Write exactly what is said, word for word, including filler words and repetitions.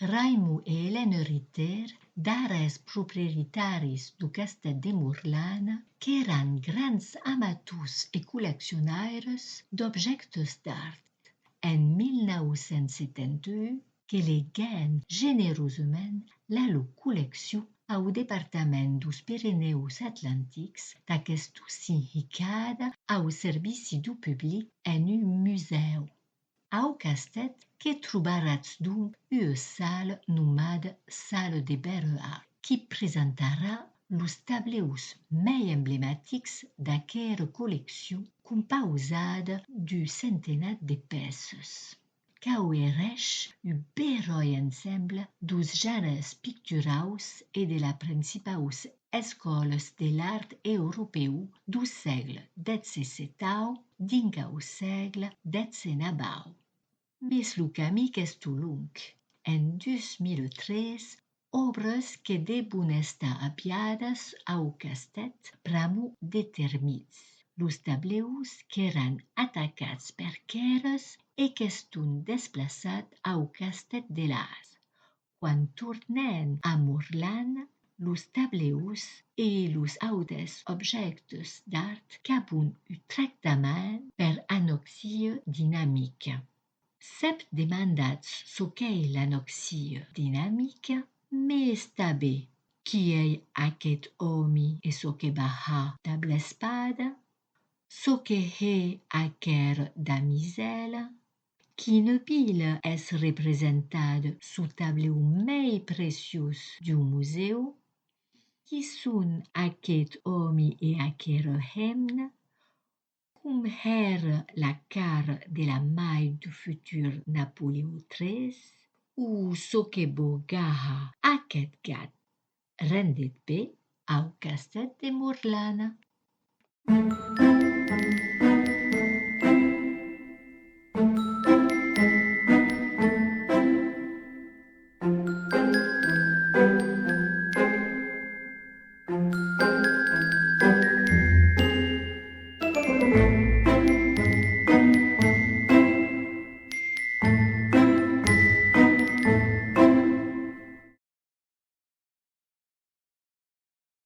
Raimon e Hélène Ritter, d'ara es proprietaris deu castèth de Morlana, qu'èran grans amators e colleccionaires d'objèctes d'art. En mil nau cents setanta un, que legèn generosament la lor colleccion au departament deus Pirenèus Atlantics, tà qu'estossin hicada au servici deu public en un musèu. Au castèth que trobaratz donc ua sala nomada Sala de Bèrre Art, qui presentarà los tableus mei emblematics d'aquera colleccion compausada d'un centenat de pèças. Qu'auereish un beròi ensemble deus genres picturaus e de las principaus escòlas de l'art europèu deu sègle dètz-e-setau dinc au sègle dètz-e-navau. Mes lo camin qu'estó long. En dus mila tres, òbras que devon estar apiadas au castèth pr'amor de termits. Los tableus qu'èran atacats per quèrras e qu'estón desplaçats au castèth de Las. Quan tornèn a Morlana, los tableus e los autes objèctes d'art qu'avon un tractament per anoxia dinamica. Sètz demandatz çò qu'ei l'anoxia dinamica, mes tanben qui ei aqueth òmi e çò que va har dab l'espada, çò que hè aquera damisèla, quina vila es representada suu tableu mei preciós deu musèu, qui son aqueth òmi e aquera hemna, com hèra la cara de la mair deu futur Napoleon tres, o çò que vò gahar aqueth gat. Rendetz-ve au castèth de Morlana.